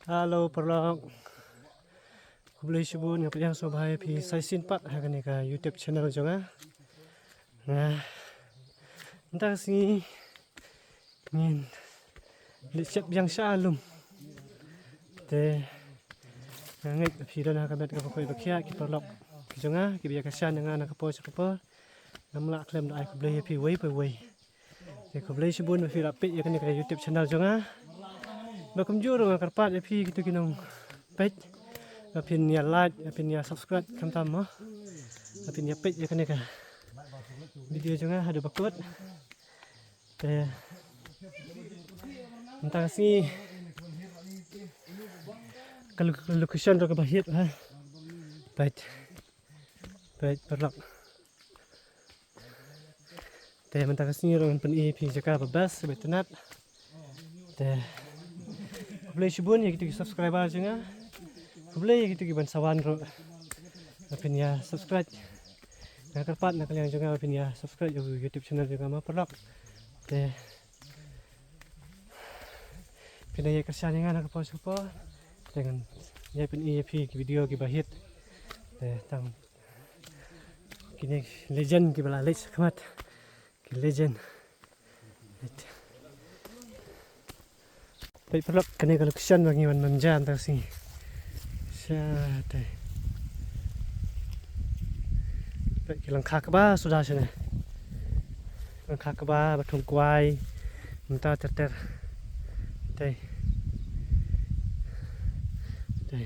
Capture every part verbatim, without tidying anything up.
Hello paralok. Khublei shibun, nga pdiang sngewbha ïa phi sa shisien pat ha kane ka YouTube channel jong nga. Nga mynta ka sngi ngin leit sheptieng sha lum. Te nga ngeit ba phi don ha ka met kaba koit ba khiah ki paralok ki jong nga kiba ïa kyrshan ïa nga na ka por sha ka por. Ngam lah khlem da ai khublei ïa phi uwei pa uwei. Te khublei shibun ba phi la peit ïa kane ka YouTube channel jong nga. Ba kumjuh ruh nga kyrpad ïa phi kito ki nongpeit ba phin ïa like, ba phin ïa subscribe khamtam mo. Ba phin ïa peit ïa kane ka video jong nga haduh ba kut. Te mynta ka sngi ka lo-, location ruh kaba hit ha. Peit. Peit paralok. Te mynta ka sngi ruh ngan pyni ïa phi jaka ba best ba itynnat. Te khublei shibun ïa kito ki subscriber jong nga. Khublei ïa kito ki ban sa wan ruh. Ba phin ïa subscribe. Nga kyrpad na ka liang jong nga ba phin ïa subscribe ïa u YouTube channel jong nga mo paralok. Te phin ïa kyrshan ïa nga na ka por sha ka por. Te ngan ïa pyni ïa phi ki video kiba hit. Te tang kine legend kiba la leit shakhmat. Ki legend. Peit paralok, kane ka location ba ngi wan manja mynta ka sngi. Sha te. Peit ki lyngkha kba suda shane. Lyngkha kba ba thung kwai. Mynta ter ter. Te. Te.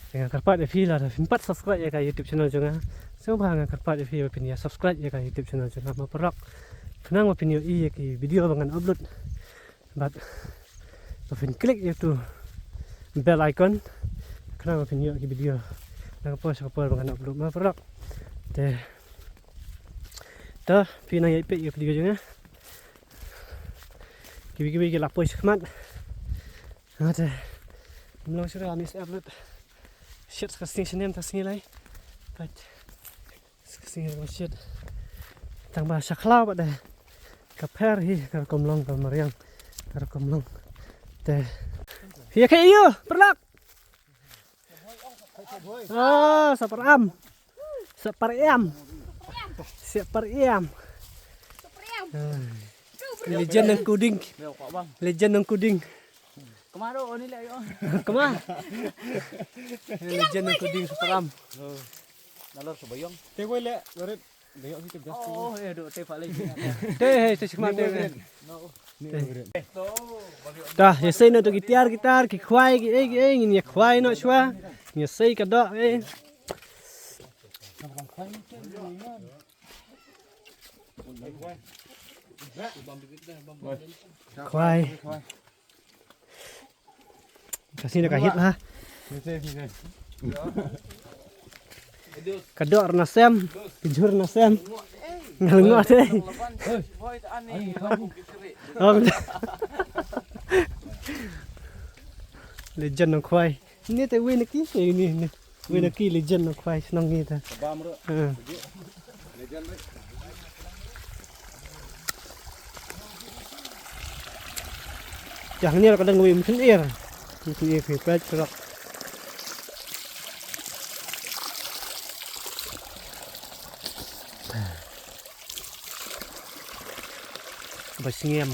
Te nga kyrpad ïa phi lada phim pat subscribe ïa ka YouTube channel jong nga. Sngewbha nga kyrpad ïa phi ba phin ïa subscribe ïa ka YouTube channel jong nga mo paralok. Khnang ba phin ïohi ïa ki video ba ngan upload. Bad ba phin click ïa utu bell icon. Khnang ba phin ïoh ki video na ka por sha ka por ba ngan upload mo paralok. Te. To phi nang ïa peit ïa ki video jong nga. Kiwei kiwei ki la poi shakhmat. Nga te. Mlong shuh ani sep lut. Shit ka sngi shinem ta sngi lai. Peit. Ka sngi ka shit. Tang ba sha khlaw ba de. Ka pher hi ka rukom long ka mariang. Ka rukom long. Te. Hi ka ïu, paralok. Ah, sa par'am. Sa par'am. Sa par'am. Ah. Legend ng Kuding. Legend ng Kuding. Kemaro ni le ayo. Kemar. Legend ng Kuding sa par'am. Nalor sa bayong. Te wei le, lorit. Bayong kita gas. Oh, eh, duk te pale. Te, eh, te sikmat te. Ta, ïa sei na tu ki tiar ki tar, ki khwai, ki ei, ki ei, ngin ïa khwai noh shuwa. Ngin ïa sei ka doh, eh. Khwai. Ka sngi ka hit ha. Ka doh na sem, ka jhur na sem. Ngal ngot te. Oh. Legend nong khwai. Ni te wei na ki, eh, ni, ni. Wei na ki legend nong khwai shnong ni te. Bam ruh. Ha. Legend ruh. Ïa, hangne ka dang wei mutun er. Mutun er phi peit phi rok. Ba sngem.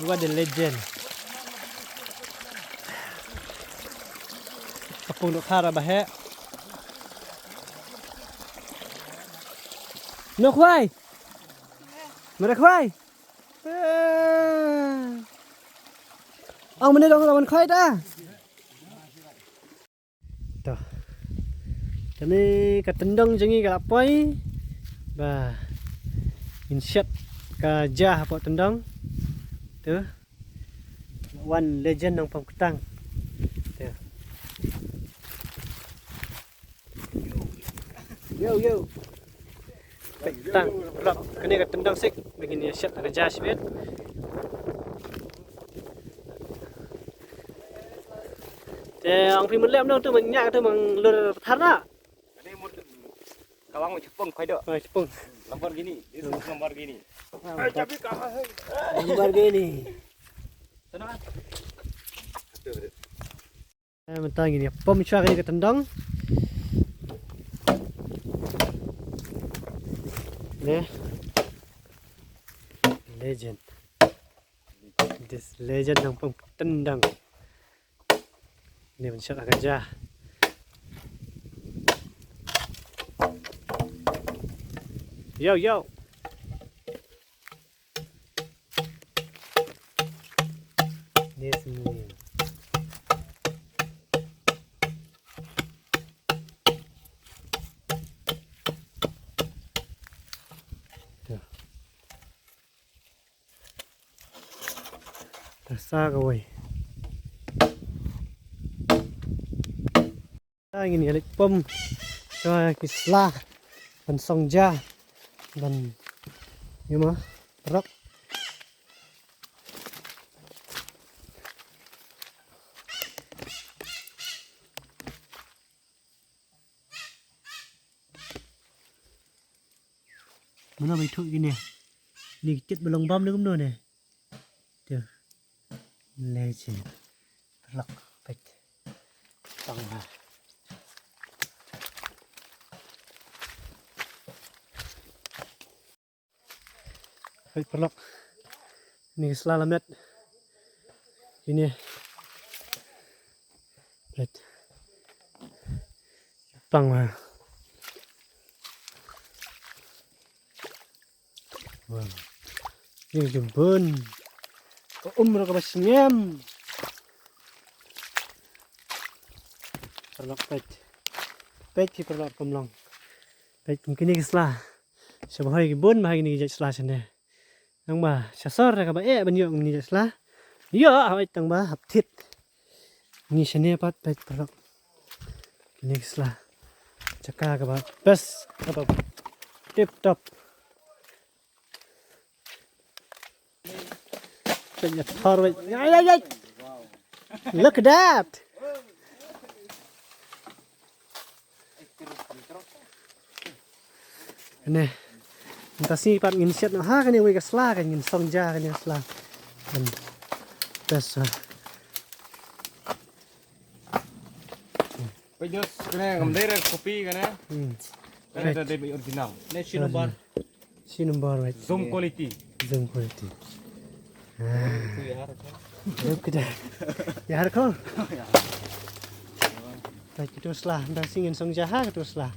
What a legend. Ka pung dok khara ba heh. No khwai. Mare khwai. Eh. Ong mane dong lawan khwai ta. To. Kane ka tyndong jong ngi ka la poi. Ba. Ngin shet ka ja hapoh tyndong. To. Wan legend nong pom ktang. To. Yo, yo. Pom ktang, lok, kane ka tyndong sik, ba ngin ïa shet ka ja shibit. Te ong phi mut lem dong tu man ïa tu man lur thar na. Wang chipung koi do. Wang chipung. Lamborghini. This is Lamborghini. Lamborghini. Eh, mynta ngin ïa pom shuwa kane ka tyndong. Ne. Legend. This legend nang pom tyndong. Ni ban shot ha ka ja. Yo, yo. This meal. Tasa kawei. Ngin ïa leit pom shuwa ki sla ban song ja ban ïa ma rok. Mano bai thuh kine. Ni ki tit ba long bam ne kumno ne. Te. Legend. Lak pek. Tang ha. Hei, paralok. Ni sla lamet. Ini. Right. Pang ma. Wah. Ini jembun. Ka um ruh kaba sngem. Paralok peit. Peit ki paralok kumlong. Peit kine ki sla. Sha Bhoi ki bun bha kine ki jait sla shane. Nang ba sha sor kaba eh ban ïoh kine ki jait sla. Ïoh hooid tang ba hap thied. Ngi shane pat peit paralok. Kine ki sla. Jaka kaba best kaba tip top. Peit ïa thor wei. Ai, ai, ai. Look at that. Ne. Mynta sngi pat ngin shet noh ha kane wei ka sla, kan ngin song ja kane ka sla. Kan. Best, ah. Peit Jos, kane kam dei re kopi kane. Hmm. Kane da dei original. Ne shi number. Shi number, right. Zoom quality. Zoom quality. Ah. Itu ya harga. Look at that. Ya harga. Right, kito sla. Dah singin song jaha kito sla.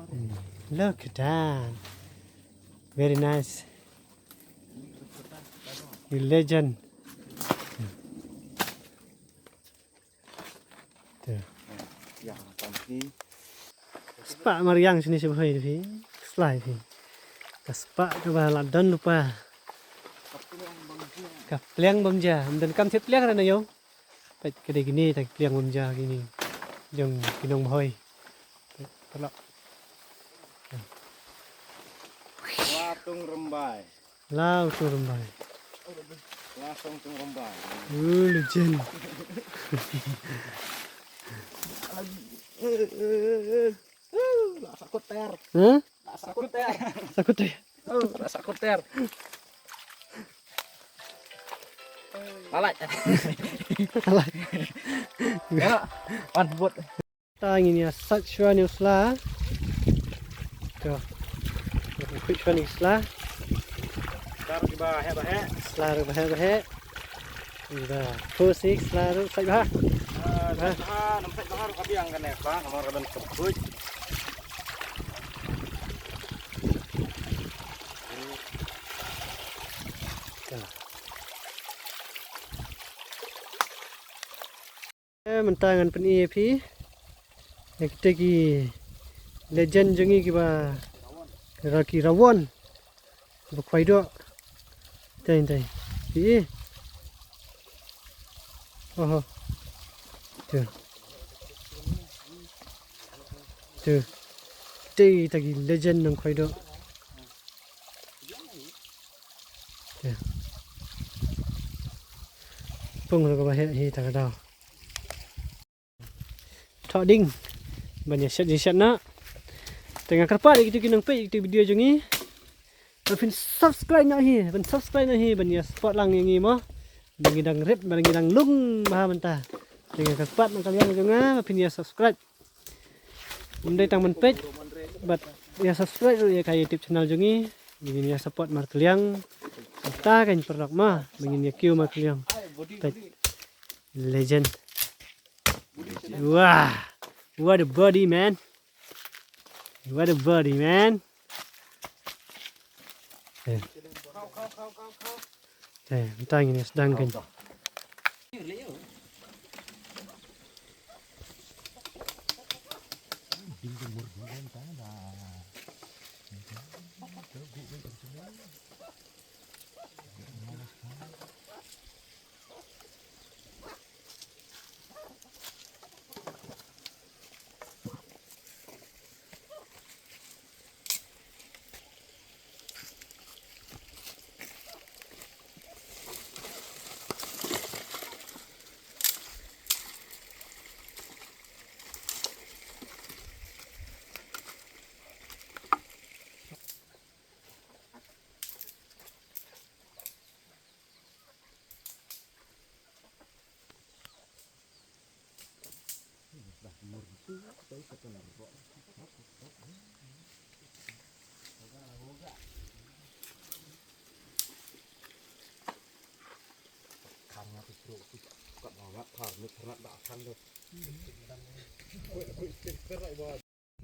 Hmm. Look at that. Very nice. You legend. Te. Spah mariang shane sha Bhoi phi. Slai phi. Ka spah kaba la don lypa. Ka pliang bam ja. Ym don kam thied pliang re na ïew. Peit ka dei kine ta ki pliang bam ja kine. Jong ki nong Bhoi. Peit, paralok. Latung Rymbai. Latung Rymbai. Latung Rymbai. Uh, legend. Uh, la sakuter. Hah? La sakuter. Sakuter. Uh, la sakuter. Lalai. Lalai. Ya, pan bot. Ta ngin ïa sait shuwa ïa u sla. To. Ngin khuid shuwa ïa u sla. Sla ruh ba heh ba heh. Sla ruh ba heh ba heh. Ba. Pus ïa u sla ruh sait ba. Ah, sait ba, nam sait ba ruh ka biang kane sla, namar ka ban khuid. To. Eh, mynta ngan pyni ïa phi ïa kita ki legend jong ngi kiba, ki rawon kiba khwai doh. Tei, tei. Phi i. Oho. Tu. Tu. Tei, kita ki legend nongkhwai doh. Te. Pung ruh kaba heh hi ta ka daw. Thoh ding. Ban ïa shet jingshet noh. Te nga kyrpad ïa kito ki nongpeit ïa kito ki video jong ngi, ban phin subscribe noh hi, ban subscribe noh hi, ban ïa support lang ïa ngi mo. Ba ngi dang rit, ba ngi dang lung bha mynta. Te nga kyrpad na ka liang jong nga ba phin ïa subscribe. Ym dei tang ban peit, bad ïa subscribe ruh ïa ka YouTube channel jong ngi. Ba ngin ïa support markylliang. Kata kan paralok mo, ba ngin ïa kiew markylliang. Peit. Legend. Wah, what a body, man. What a body, man. Eh. Eh, mynta ngin ïa sdang kan.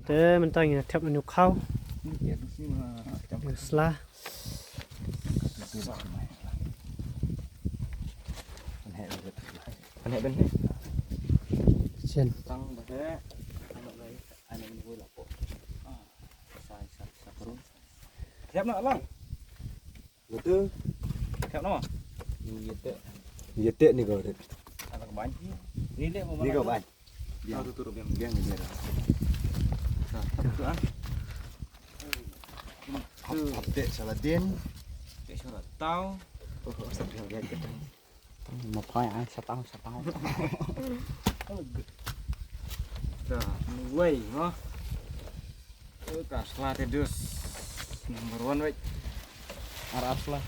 Te mynta ngi thep ïa u khaw. Ïa u sla. Sien. Thep noh lang. Betul. Thep noh. Ni ïa teh. Ni ïa teh ni kau rit. Ada ka bain. Ni leh mo. Ni kau bain. Biang. Tau tu turun biang. Biang ni biang. Sa, thep tu ah. Hap, hap teh Saladin. Teh Saladin. Oh, sa biang biang. Ma phai ai, sa tau, sa tau. Sa, wei, ha. Eh, ka sla te dus. Number one, wei. Ar ar sla.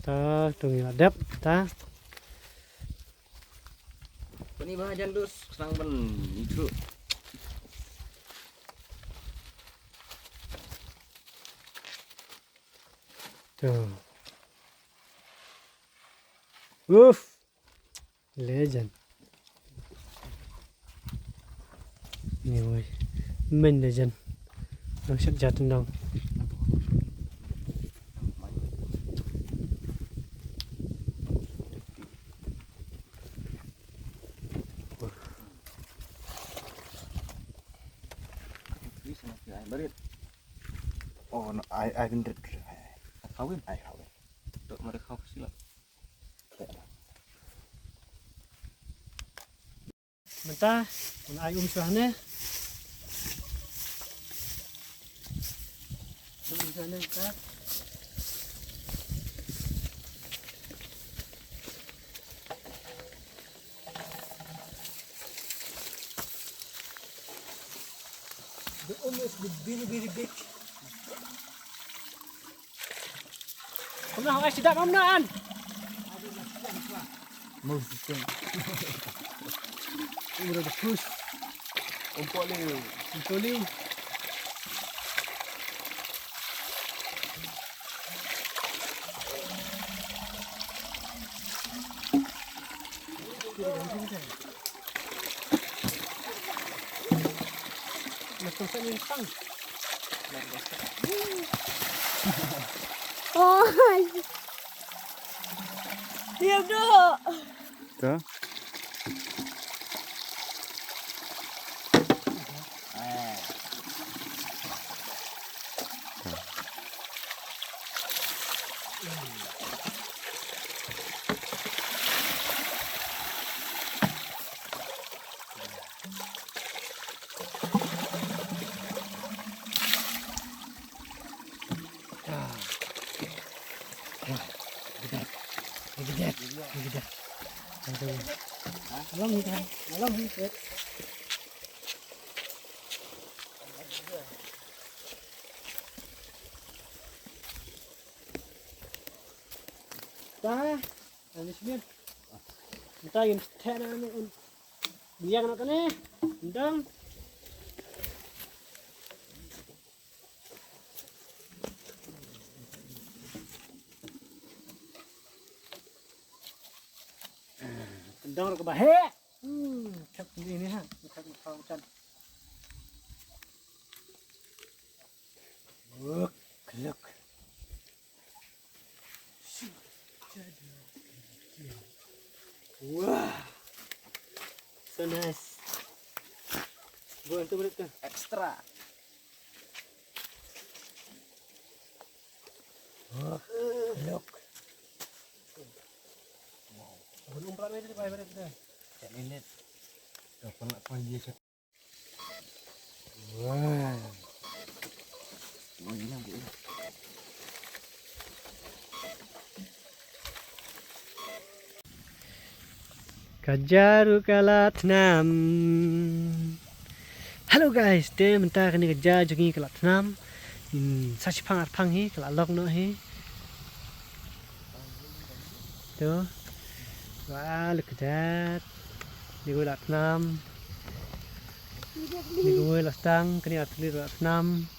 Ta, tu ngi la dep, ta. Pynban jan dus, sang ban itu. Tuh. Uff. Legend. Ni wei. Main legend. Nang shet jat ndong. Barit. Oh, no, ai, ai, bin rit, rit, ai, ai. Kawin? Ai, kawin. Tok mari kau sila. Mynta, un ai um shuwa ne. Um shuwa ne mynta. The um is the very, very big. Kumno, ai, sidak kumno, an? Move the thing. Over the push. Umpok liu. Umpok liu. Oh. Dia dok. Ka? Alam ni kan. Alam ni kan. Ta, ani smin. Nta yin tena ni un. Biang na kane. Ndang. Ndang ka ba he. Hmm, chak ni ni ha. Chak ni ha chan. Look, look. Wah. So nice. Gua tu berat tu. Extra. Wah, look. Gua umpat ni tu bai berat tu. Cak ni ni. Kau pernah panggil. Wah. Ka jaru ka la thnam. Hello guys, te mynta kane ka jaru jong ngi ka la thnam. Ngin sa shipang arpang hi, ka la long noh hi. To. Wah, look at that. Ni ko la thnam. Ni ko la stang, kani artli la thnam.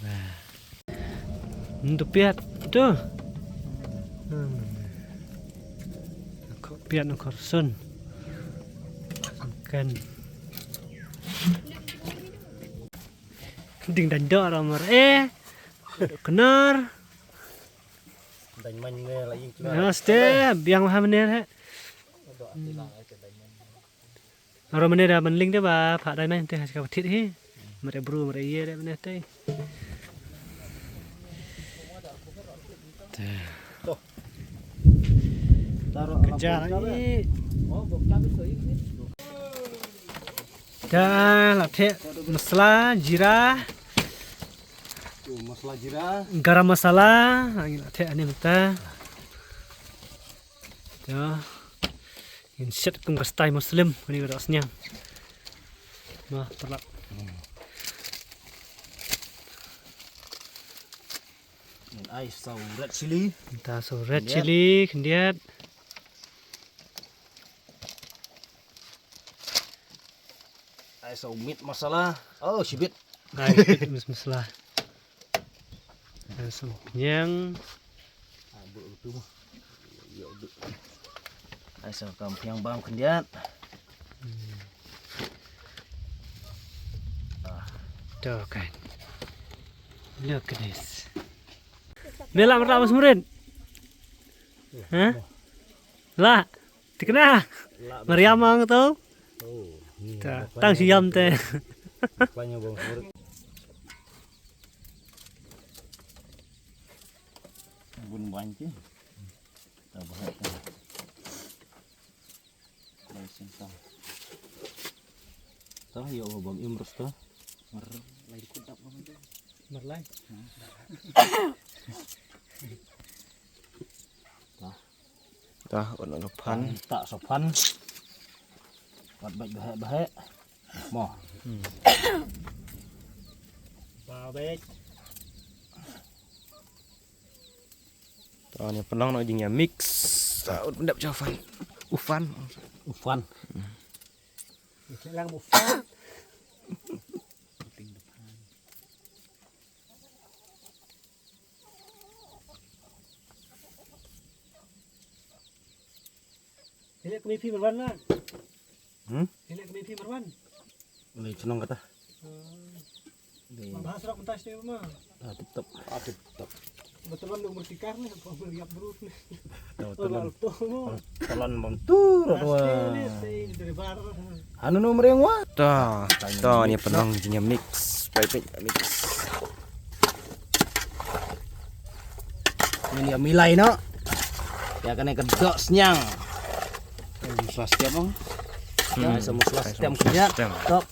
Wah. Ndu piat tu. Hmm. Ko piat no korson. Kan. Ding dan dor amar eh. Kenar. Dan man nge la ing. Naste biang ha mener he. Aro mener da man ling de ba pha dai man te ha ka thit hi. Mere bru mere ye de mener te. Te. Kejar ni. Ka la the masala jira. Masala jira. Garam masala. Ngi la the ani mynta. Ya. Ngin set kum ka style Muslim kani ka dok sniang. Ma, terlak. Ngin ai saw red chili. Mynta saw red chili khyndiat. Ai saw meat masala. Oh, shibit. Ai shibit meat masala. Ai saw nyang. Ai saw kam piang bam khyndiat. To kan. Look at this. Me la marta mas murid. Ha? La. Tikna. Mariam ang to. Oh, ni. Tang si yam te. Bun ban ti. Ta ba. Lai sing ta. Ta yo bam imrus ta. Mar lai kut dap bam tu. Mar lai. Ta. Ta on on pan. Ta so pan. Wat bai bahek bahek. Mo. Ba bai. To ni pynlong noh jingïa mix. Sa ut pyndep cha ufan. Ufan. Ufan. Lang ufan. Ini kami pi merwan lah. Hmm? Ini kami pi merwan. Ni chnong kata. Ni. Ma bahas rak mentas ni ma. Ah, tip top. Ah, tip top. Betulan lu bertikar ni, apa meriap berut ni. Betulan. Betulan bam tur. Anu no meriang wa. Ta, ta ni pynlong jingïa mix. Baik baik mix. Ni ïa milai noh. Ïa kane ka dok sniang. Mosla stem ong. Hmm. Sa mosla stem khyndiat. Top.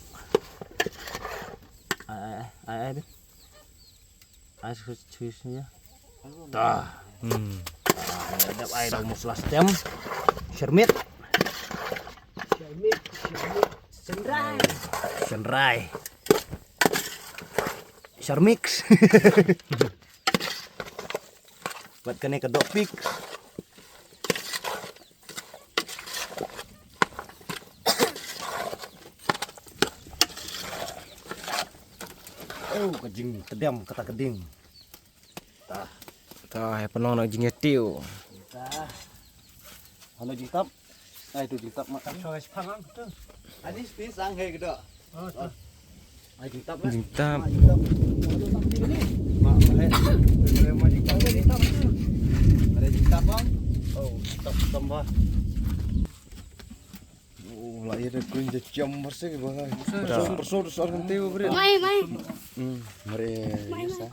Ai ai ai. Ai sus sus ni. Ta. Hmm. Dap ai dok mosla stem. Shermit. Tynrai. Sharmix. Bad kane ka dohpik. Oh, ka jingtdiam kata ka ding. Ta. Ta, hei pynlong na jingïatiew. Ta. Hano jingtap? Ai, tu jingtap mak. Tap shuwa ka shipang ang tu. Ani spi sang hei kedo. Oh, tu. Ai, jingtap lah. Jingtap. Mak, jingtap. Mak, boleh. Boleh, mak, jingtap. Boleh jingtap, bang. Oh, jingtap tambah. Oh, la ïa da kren da jam bersih, bang. Bersih, bersih, bersih, bersih, bersih. Mai, mai. Hmm, mari. Mai, mai.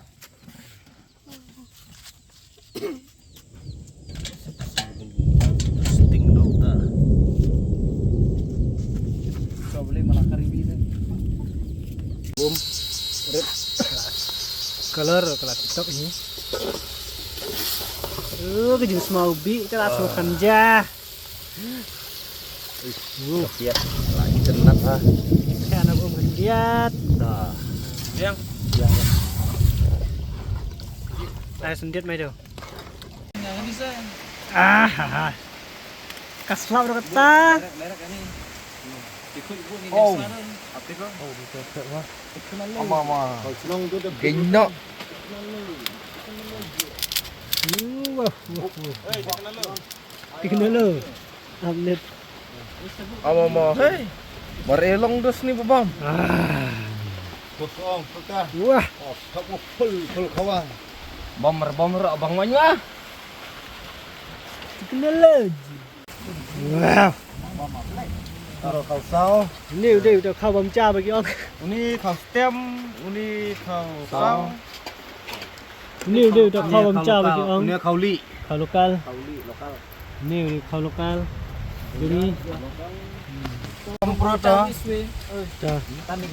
Sting dokta. Kau boleh malah kari bida. Boom. Red. Color, color TikTok ni. Oh, ka jingsmaw bih ka la sngewkhan ja. Kapiat. Lagi kena ha. Ka na bom khyndiat. Dah. Biang. Biang. Ai, khyndiat mai tu. Ah, ha, ha. Ka slap dah kata. Merek, merek ni. Ikut ibu ni. Oh. Apa kau? Oh, betul, betul, wah. Ama, ama. Kau senang tu dah. Genok. Wah, wah, wah. Eh, dia kenal lo. Dia kenal lo. Update. Ama, ama, hey. Mar elong dos ni babam. Ah. Kosong, kota. Wah. Oh, tak mau full, full kawan. Bam, bam, bang manywa. Technology. Wow. Taro kau sao. Ni udah, udah kau bam cha bagi ong. Uni kau stem, uni kau sao. Sao. Ni udah, udah kau bam cha bagi ong. Uni kau li. Kau lokal. Kau li lokal. Ni, ni kau lokal. Ni. Kampro ta. Ta.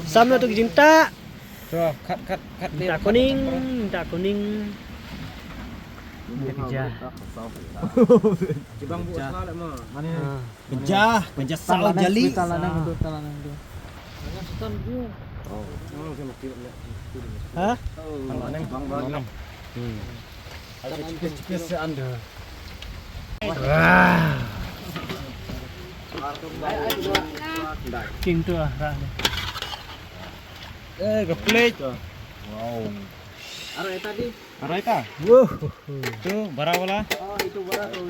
Sam na tu jinta. Ta, kat, kat, kat. Jinta kuning, jinta kuning. Dia kerja. Jibang bu asal mo. Mana? Ah. Kerja, kerja sao jali. Talanang tu, talanang tu. Ha? Talanang, bang, bang. Hmm. Ada tipis-tipis ya anda. King tu ah, rah ni. Eh, geplek. Wow. Arai tadi. Arai ta? Wuh. Tu, bara wala. Oh, itu bara tu.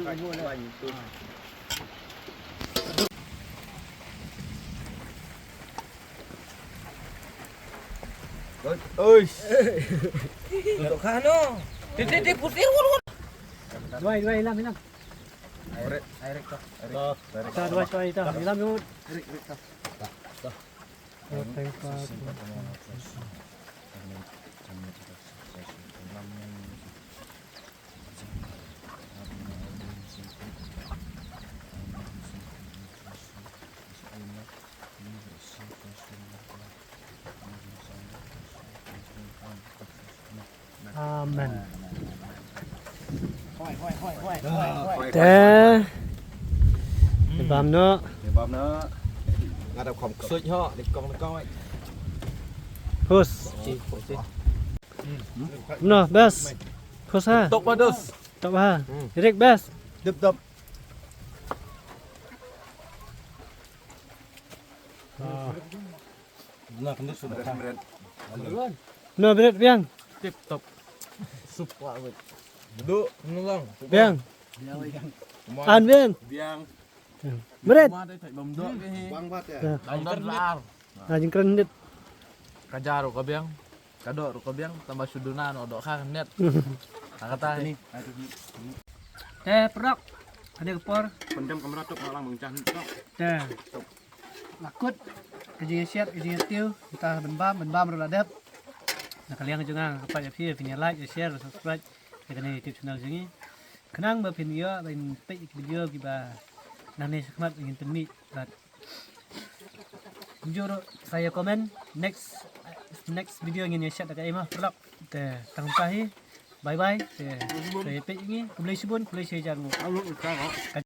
Oi. Untuk kano? Titi, titi, putir, wur, wur. Dua, dua, hilang, hilang. Air, air, kak. Air. Kita dua, dua, hilang, hilang, yuk. Air, air, kak. Oh, thank God. Amen. Te. Te bam noh. Te bam noh. Nga da khom ksuid ho, di kong di kong. Pus. No, best. Pus ha. Top bados. Top ha. Hmm. Rik best. Dep dep. Ah. Nah, kena sudah. Beres, beres. No, bret biang. Tip top. Super, wait. Duduk, ngelang. Biang. An biang. Biang. Bret. Bang bat ya. Ya. Bang bat lar. Nah, jingkren dit. Kajar ka biang. Ka doh ruh ka biang, tang ba shu duna noh doh kha net. Ha kata hi. Te prok. Kane ka por. Pyndem kamera tok, nga lah mynjah prok. Te. La kut ka jingïashet, ka jingïatiew, mynta ban bam, ban bam ruh la dep. Na ka liang jong nga, nga kyrpad ïa phi, phin ïa like, ïa share, ïa subscribe ïa kane ka YouTube channel jong ngi. Khnang ba phin ïoh ban peit ki video kiba nangne shakhmat ngin pynmih bad kumjuh ruh sa ïa comment next, next video ngin ïa shet da kaei mo vlog. Te tang mynta hi. Bye bye. Te sa ïa peit ngi. Khublei shibun, khublei shihajar nguh.